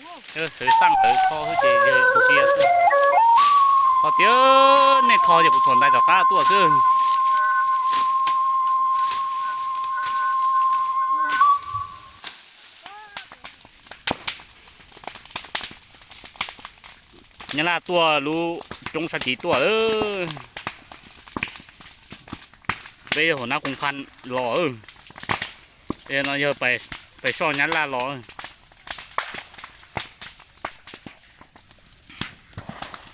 Xwv xaj lawv tho xwb ces yawg kuv cia xwb. Tho tiag, nej tho ces kuv txhuam ntais tom qab tuaj xwb. Nyab Laj tuaj lub coob sab tid tuaj. Peb yog hauv nab koom pha los, no yog pais soj Nyab Laj los.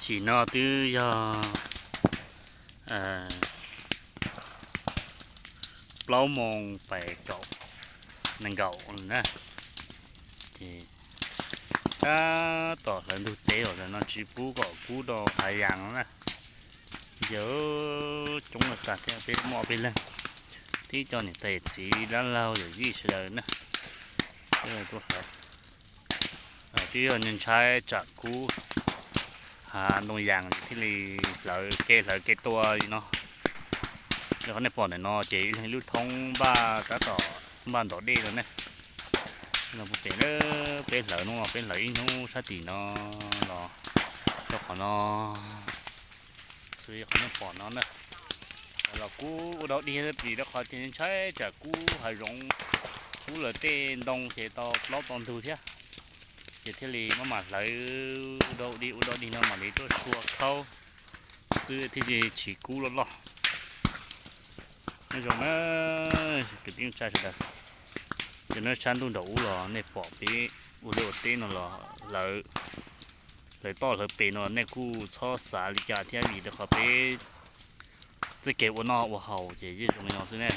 Chim no twb yog plaub moos pais kaum nees nkaum na. Ces tab tom hlawv ntug teb os, no tsis pub kom kub rau hav yas no na. Yawg coob lawm tag thiab, peb muaj ob peb leeg, tib co niam tais txiv dab laug yawm yij sawv daws na. Tuaj hlawv, twb yog ntshai tsam kub hav ntoo yas thiaj li hlawv kev hlawv kev tua li no. Yog qhov nej pom ntawm no ces ib leeg ib lub thoob npaj tab tom npaj ntov dej no ne. Pem peb hlawv no, peb hlawv ib hnub sab tim no los rau qhov no xwb, qhov nej pom no na. Los kub ua dau dig plis rau qhov tias ntshai tsam kub hav zoov, kub lawv tej ntoo ces tau plaub tau ntug thiab, ces thiaj li maj mam hlawv ua dau dig ua dau dig no mam li tuaj sua khaub xwb thiaj li tsis kub loj loj. Nyob zoo na kwv tij neej tsa sawv daws, cov nyob sab ntuj nraum ub los nej pom peb ua liaj ua teb no los hlawv, hlawv toj hlawv pes no nej kuj txhob xav li cas thiab, vim rau qhov peb txoj kev ua noj ua haus ces yeej zoo li no xwb ne.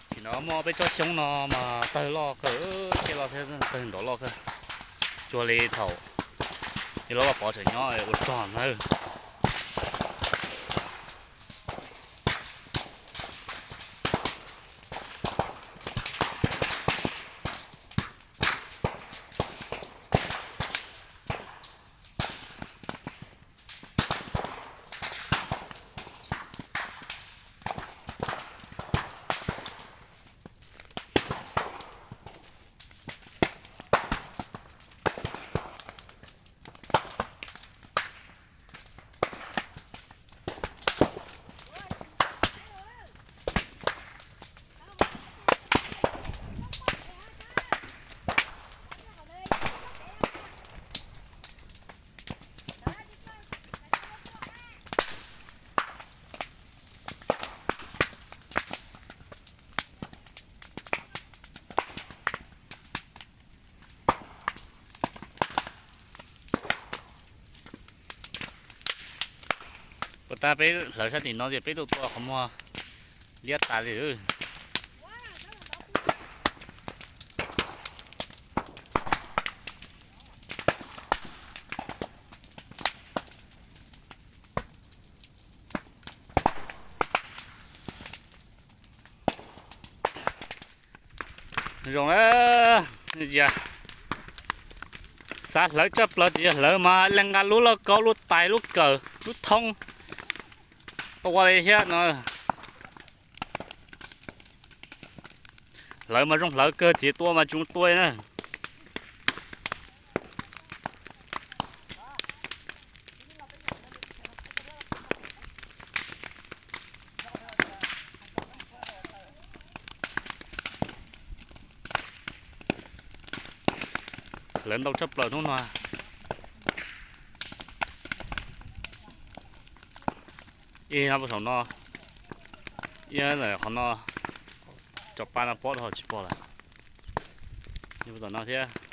Tim no muaj peb tsob xyoob no mas tawg loj kawg, thiab loj thiab tawg nrov loj kawg, cuag li thaum yog lawv Vaj Pov tseem nyob ua rog ntag. Ua tag peb hlawv sab tim no ces peb tuaj tua qhov muag liab tas li. Zoo na, xav hlawv tshaj plaws ces yog hlawv mas leej nqa lub lauj kaub lub tais lub kawm lub thoob tua li thiab no. Hlawv mas zoo hlawv kawg, txiav tua mas tsis zoo tua na. Hlawv ntau tshaj plaws hnub no. Ib no puag saum no, ib qhov no, cov pa no pob dhau tsis pom lawm. Tom no thiab.